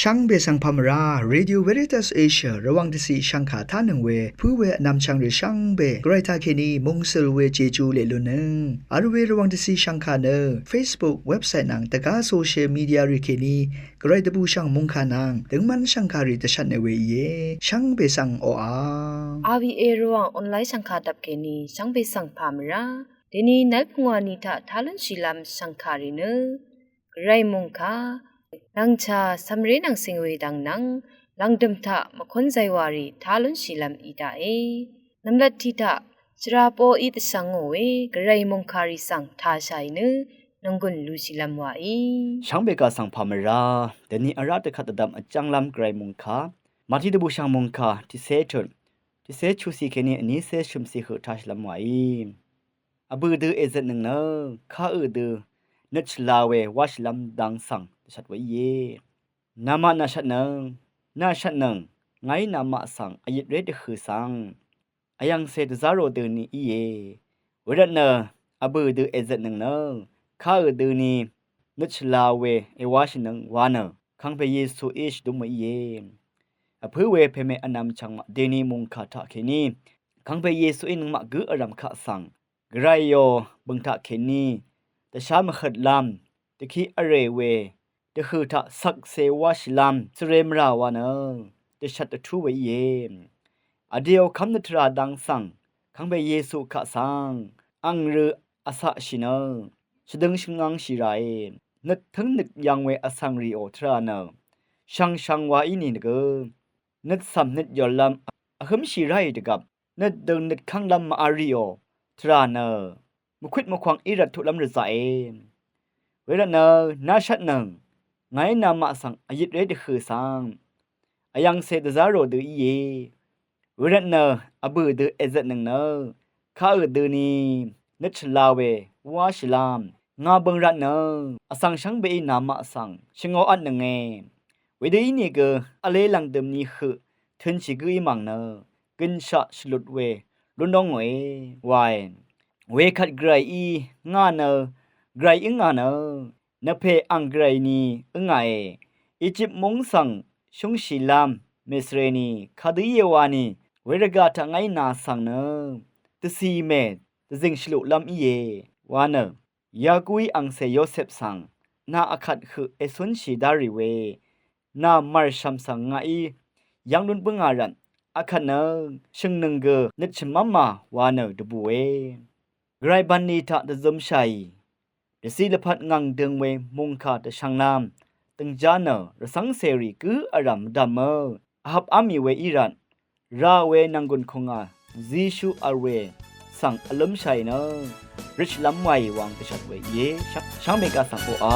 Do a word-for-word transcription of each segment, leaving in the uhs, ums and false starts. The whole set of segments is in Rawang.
Shvngbe svng pà mvrá, Radio Veritas Asia Rvwàng dvciq shvngkà tánøng we pǿ we vnvmchvng rì shvngbe gvray taqkèní mungsøl we jeju leq lunnøng vl we Rvwàng dvciq shvngkà nø Facebook, website nvng dvgá social media rì kèní gvray dvbùshv̀ng mòngkà nvng døngmv́n shv̀ngkàrì dvshvtne we íe. Shvngbe svng oqà RVA Rvwàng online shv̀ngkà dvp kèní shvngbe svng pà mvrá. Dèní nvlpungwà ni taq tá lúnshìlv́m shv̀ngkàrì nø gvray mòngkà, lv̀ngchà cv̀mré nvng cìng we dvng nvng lv̀ngdø̀m taq mvkún zaywàrì tá lúnshìlv́m í daqe. Nv̀mlat tiq taq shvra poqí dvshvngò we gvray mòngkàrì svng tàshàì nø nònggùn lushìlv́m wàí. Shvngbe kaq svng pà mvrá. Dèní vrá dvkvt dvdvm vjv́nglv́m gvray mòngkà, Mati dvbùshv̀ng mòngkà tiqcé tut, tiqcé chuqcì kèní vnícé shø̀mcì høq tashìlv́m wàí. Vbø̀ dø èzvtnøng nø kaq dø nøt shvla we wáshìlv́m dang svng dvshvt we íe. Namaq nàshvtnøng, nàshvtnøng, ngàí namaq svng vyit ré dvhø̀ svng vyv̀ngcè dvzá rò dø ni íe. Wervtnø vbø̀ dø èzvtnøng nø kaq dø ni nøt shvla we èwáshìnøng wa nø kangpe Yesuí shvdúm we íe. Vpǿ we pème vnvmchvng maq dèní mòngkà taqkèní kangpe Yesuí nøngmaq gǿ vrv̀m kaq svng gvrayò bø̀ng taqkèní dvshá mvhøtlv́m, dvkiq vrè we dvhø̀ taq shvkse wáshìlv́m svre mvrà wa nø dvshvt dvtú we íe. Vdèò kv́m nø tvrà dang svng kangpe Yesu kaq svng ang rø vcaqshì nø shvdøng shvngvngshì ràe. Nøt tǿng nøt yvng we vsvng rìò tvrà nø shvngshvng wa í nìnø gø nøt cv̀m nøt yòllv́m vhǿmshì ráì dvgvp nøt døng nøt kv́nglv́m màvl rìò tvrà nø mvkwit mvkwvng í rvt tuqlv́m rvzaqe. Wervtnø nàshvtnøng, ngàí namaq svng vyit ré dvhø̀ svng vyv̀ngcè dvzá rò dø íe. Wervtnø vbø̀ dø èzvtnøng nø kaq dø ni nøt shvla we wáshìlv́m ngà bø̀ng rvtnø vsvng shvngbeí namaq svng shvngōvtnønge. Wedø ínìgø vle lv̀ngdø̀m ni høq tø̄nshì gǿí mv̀ng nø gønshaq shvlut we lún dóngòe wae. Wekvt gvrayí ngà nø gvray ǿngà nø nvpè ang gvray ni ǿngàe. Ejip múng svng shúngshìlv́m mèsvre ni kadø íe wa ni wervgà taq ngàí nà svng nø dvcì mè dvzìng shvluqlv́m íe wa nø Yakuí angcè Yosep svng nà vkvt høq ècúnshì dárì we nà màrshv̀m svng ngàí yv́ng lún bǿngà rvt akvt nø shø̀ngnøng gø nøt shvmv́mà wa nø dvbùe. Gvray bv̀nlì taq dvzømshàì dvciq lvpat ngv̀ng døng we mòngkà dvshvnglv́m dø̀ngjá nø rvcv́ngcèrì gǿ vrv̀m mvdv̀mø vhvpá mì we í rvt rà we nv̀nggùn kùngà Jisu vl we svng vlǿmshàì nø røtshìlv́m wàì wang dvshvt we íe. Shvngbe kaq svng oqà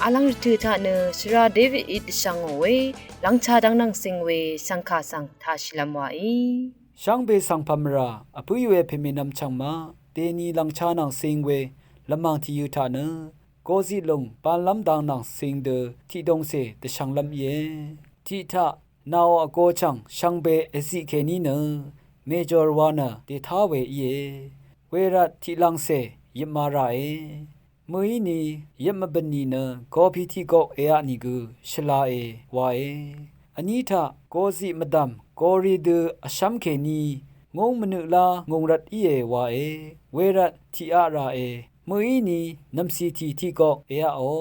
Vlv́ng rvtø̀ taq nø shvra Davidí dvshvngò we lvngcha dvng nvng cing we shv̀ngkà svng tashìlv́m wàí. Shvngbe svng pv̀mvrà vpǿì we pèmènvm chv̀ngmaq dèni lvngcha nvng cing we lvmàng tìyø̄ taq nø goziq lùng banlv́m dang nvng cing dø tiqdongcè dvshvnglv́m íe. Tiq taq nàò vgo chv̀ng shvngbe èziq kèní nø mèjòr wa nø dètá we íe. Wervt tiqlvngcè yøpma ràe. Mø̀íni yøp mvbø̀n nì nø gopi tiqgoq èaq nìgø shvlae wae. Vní taq goziq mvdv̀m gori dø vshv́m kèní ngúng mvnøqlá ngūng rvt íe wae. Wervt tiqaq ràe. Mø̀íni nv̀mcìtì tiqgoq èaqò,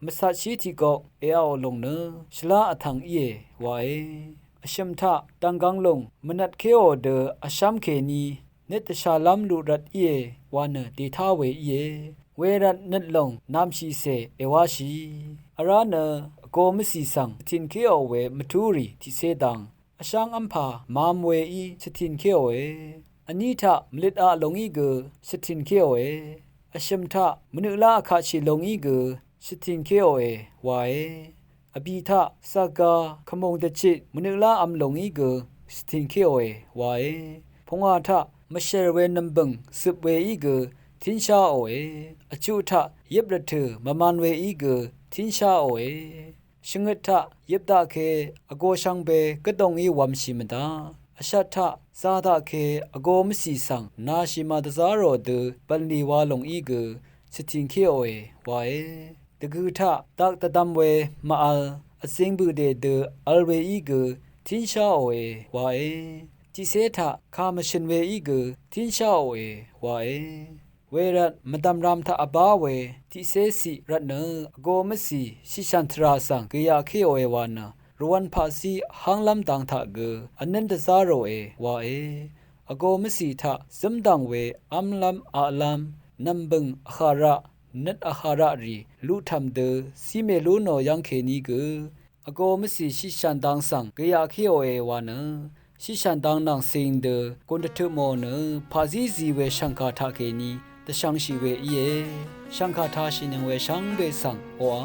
mvcatshí tiqgoq èaqò lòng nø shvlá vtv̀ng íe wae. Vshø̀m taq dv̀nggvng lòng mvnvtkéò dø vshv́m kèní nøt dvshàlv́m luq rvt íe wa nø dètá we íe. Wervt nøt lòng namshìcè èwáshì. Vrá nø vgo mvcì svng shvtìnkéò we mvtúrì tiqcé dang vsháng v́mpà mām weí shvtìnkéòe. Vní taq mvløt aq lòngí gø shvtìnkéòe. Vshø̀m taq mvnøqlá vkaqshì lòngí gø shvtìnkéòe wae. Vbì taq zàga kvmùng dvchit mvnøqlá vm lòngí gø shvtìnkéòe wae. Pungwà taq mvshèr we nv̀mbø̀ng zøp weí gø tínsháòe. Vchuq taq yøp rvtø̀ mvman weí gø tínsháòe. Shvngøt taq yøp daqke vgo shvngbe gvdongí wv̄mshì mvdaq. Vshat taq zā daqke vgo mvcì svng nashìma dvzá rò dø bv̀nlì wa lòngí gø shvtìnkéòe wae. Dvgø taq dak dvdvm we màvl vzing bø̀dè dø vl weí gø tínsháòe wae. Tiqcé taq kà mvshø̀n weí gø tínsháòe wae. Wervt mvdv̀mram taq vbá we tiqcé ciq rvtnø vgo mvcì shiqshàn tvrà svng gvyaqkéòe wa nø rvwv̄n paqzí vhánglv́m dang taq gø vnǿn dvzá ròe wae. Vgo mvcì taq zǿmdv̀ng we v́mlv́m aqlv́m nv̀mbø̀ng vhàraq nøt vhàraq rì luqtv̀m dø zí mèlú nò yv́ng kèní gø vgo mvcì shiqshàn dang svng gvyaqkéòe wa nø shiqshàn dang nvng cing dø gùn dvtøpmò nø paqzí zi we shv̀ngkà taqkèní dvshv̄ngshì we íe. Shv̀ngkà tashìnøng we shvngbe svng oqà.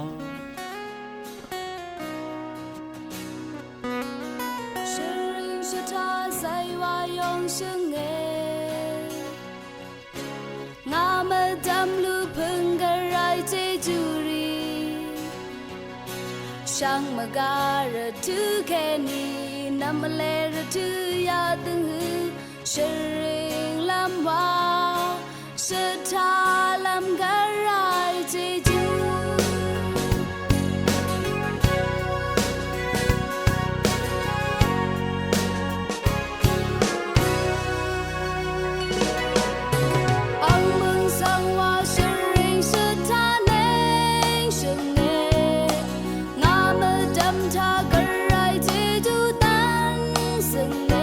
Shvring shvta zaywa yong shvnge. Ngà mvdv̀m lupø̀ng gvray jejú rì. Shvngmvga rvtø̀ kèní nv̀mvle rvtø̀ yadøng hø. Shvringlv́m wa shvtalv́m gvray jejú. Ang møng svng wa shvring shvtaneng shvnge. Ngà mvdv̀m taq gvray jejú dvn svnge.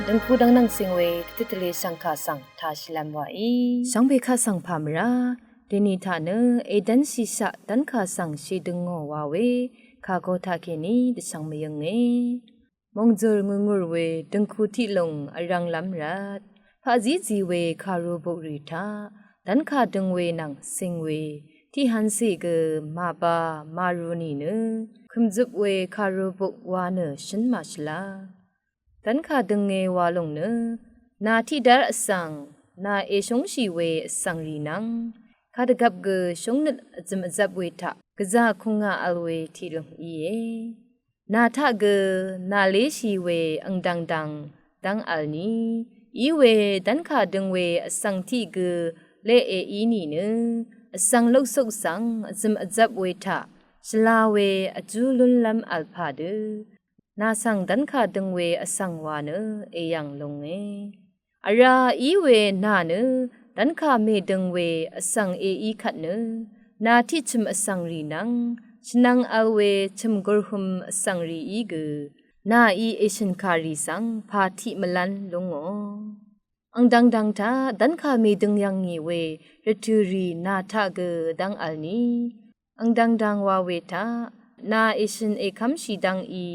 Døngku dvngnvng sing we tvtøt tvle shvngkà svng tashìlvm wàí. Shvngbe kaq svng pà mvrá, dèni taq nø èdv́nshìshaq dv́nkà svng shèdøngò wa we kàgo taqkèní dvshvng mvyønge. Mòngzùr ngùrngùr we døngku tiqlùng vrv̄nglv́m rvt, paqzízi we kàru bukrì taq dv́nkà døng we nvng sing we tiqhvncè gø màba màru nìnø, kø̀mzøp we kàru buk wa nø shǿn màshvla. Dv́nkà dønge wa lùng nø, nà tiqdv́r vsvng, nà èshúngshì we vsvng rì nvng, kadvgvp gø shúngnøt vzø̀m vzvp we taq gvzà kùngà vl we tiqlùng íe. Nà taq gø nàléshì we angdv̀ngdv̀ng dv́ng vl ni, í we dv́nkà døng we vsvng tiq gø leqe í nìnø, vsvng luksuk svng vzø̀m vzvp we taq shvla we vjú lúnlv́m vl pà dø, nà svng dv́nkà døng we vsvng wa nø èyv̀ng lunge. Vrá í we nà nø dv́nkà mèdøng we vsvng èí kvt nø, nà tiqchø̀m vsvng rì nvng shvnvng vl we chø̀m gurhøm vsvng rìí gø, nàí èshø̀nkà rì svng pà tiq mvlv́n lúngò. Angdv̀ngdv̀ng taq dv́nkà mèdøng yv̀ngì we rvtø̀ rì nà taq gø dv́ng vl ni, angdv̀ngdv̀ng wa we taq nà èshø̀n èkv́mshì dv́ngí,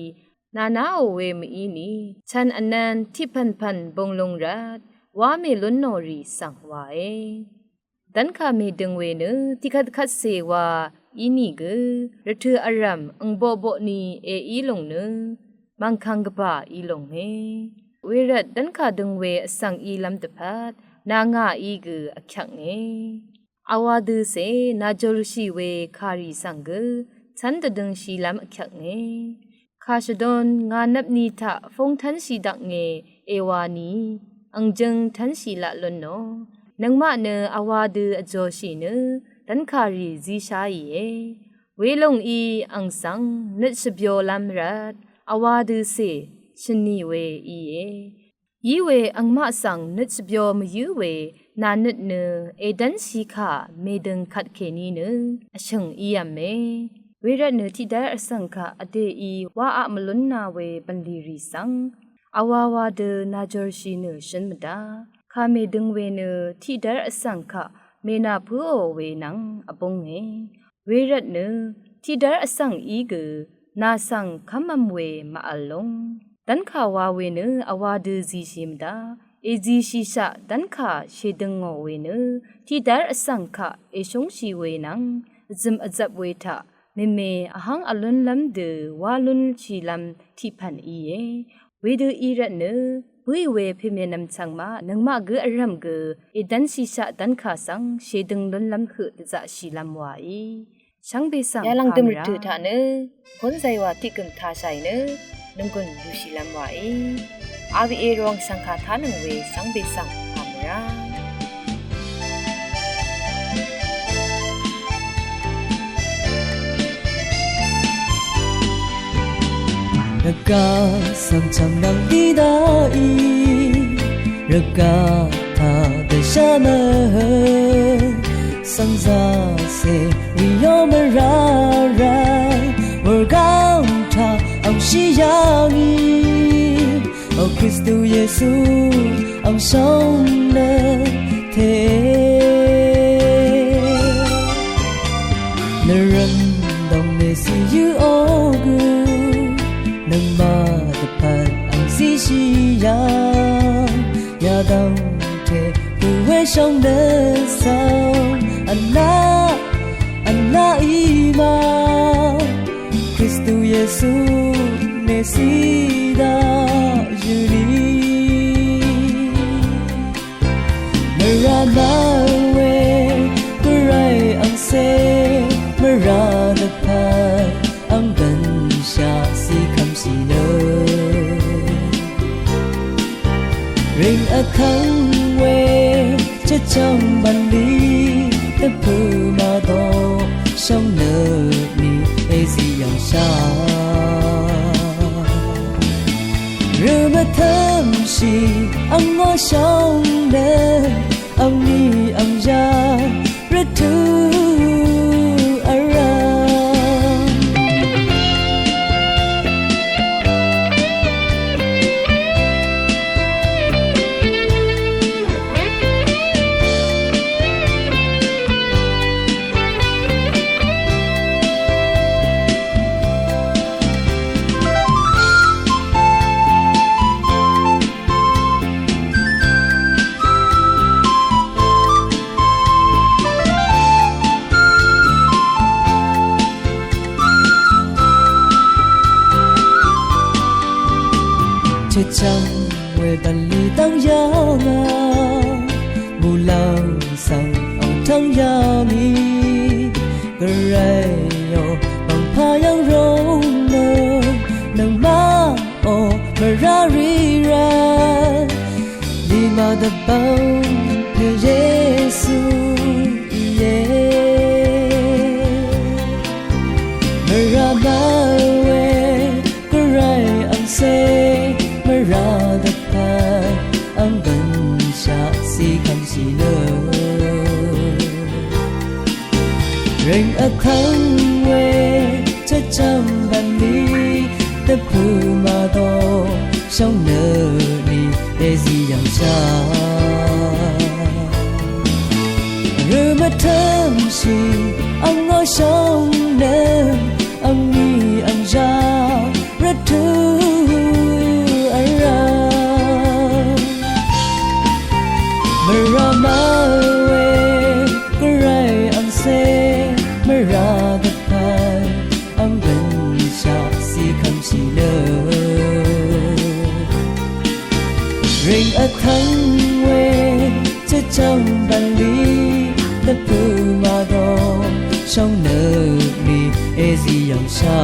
nà naò we mvíni, chv̀n vnv̄n tiqpv̀npv̀n bung lung rvt wá mèlún nò rì svng wae. Dv́nkà mèdøng we nø tiqkvtkvtcè wa í nìgø, rvtø̀ vrv̀m angboqboq ni èí lùng nø, mv̀ngkv̀ng gvbà í lùnge. Wervt dv́nkà døng we vsvng ílv́m dvpvt nà ngàí gø vkyvknge. Vwa døcè nàjòrshì we kàrì svng gø cv́n dvdøngshìlv́m vkyvknge. Kà shvdun ngà nvpni taq fúng tv́nshì daknge èwani, ang jøng tv́nshì laq lún nò. Nøngmaq nø vwa dø vjòshì nø dv́nkàrì zísháìe. Welòng í ang svng nøt shvbyolv́m rvt vwa døcè shø̀nì we íe. Í we angmaq svng nøt shvbyo mvyǿ we nà nøt nø èdv́nshì kà mèdøng kvtkèní nø vshø̀ng ív̄me. Wervt nø tiqdv́r vsvng kaq vdèí wá aq mvlúnna we bv̀nlì rì svng vwa wa dø nàjòrshì nø shǿn mvdá. Kà mèdøng we nø tiqdv́r vsvng kaq mènàpǿò we nvng vbúnge. Wervt nø tiqdv́r vsvng í gø nà svng kv́mv̄m we màvl lúng. Dv́nkà wa we nø vwa dø zishì mvdá. Èzishìshaq dv́nkà shèdøngò we nø tiqdv́r vsvng kaq èshúngshì we nvng vzø̀m vzvp we taq mèmè vhv́ng vlúnlv́m dø wá lúnshìlv́m tiqpv̀n íe. Wedø í rvt nø bǿì we pèmènvm chv̀ngmaq nøngmaq gǿ vrv̀m gø èdv́nshìshaq dv́nkà svng shèdøng lúnlv́m høq dvzaqshìlv́m wàí. Shvngbe svng yalvng døm rvtø̀ taq nø gún zaywa tiqgø̀m tashàì nø nònggùn lushìlv́m wàí. Awa rvwv̀ng shv̀ngkà tánøng we shvngbe svng pà mvrá. Rvgaq svng chv̀ngnvng dí daqì, rvgaq taq dvshá mvhø, svng zaqcè rì yó mvrá rvt, wurgáng taq angshí yà ngì. O Kristu Yesu, ang shóng nø te. Nvrø̀m dòng mèsì yǿ o gø, nøngmaq dvpvt ang zíshì yà. Yadv̀ng te bø̀wé shóng nø svng, vnaq, vnaq í ma. Kristu Yesu mèsì daq yø̀lì. Mvrá mvwe gvray angcè mvrá dvpvt ang gv̀nshaq zí kv́mshì nø. Rìng vtv́ng we chvchv́ng bv̀nlì dvpø̀ màdò shóng nø ni èzí yv̀ngshà. Rø mvtv́mshì ang ngò shóng nø angní ang yà rvtø̀ vrv̀m. Chvng we bv̀nlì dv́ng yv́ngà, muqlàng svng ang tv́ng yv́ngì, Gvray ò, bv̀ngpà yv́ng rúng nø, nøngmaq ò, mvrá rì rvt, lìmà dvbvng pè Yesu íe. Mvrá má we, Gvray angcé, mvrá dvpvt ang bv̀nshaq zí kv́mshì nø, reng vtv́ng we, chvchv̀ng bv̀nlì, dvpø̀ màdò, shóng nø lì, èzí yv̀ngshà. Rø mvtǿmshì, angó shóng nø, angní angzhá, rvtø̀ vrá. Mvrá má we, Gvray angcé, mvrá dvpvt, ang bv̀nshaq zí kv́mshì nø, reng vtv́ng we, chvchv̀ng bv̀nlì, dvpø̀ màdò, shóng nø lì, èzí yv̀ngshà.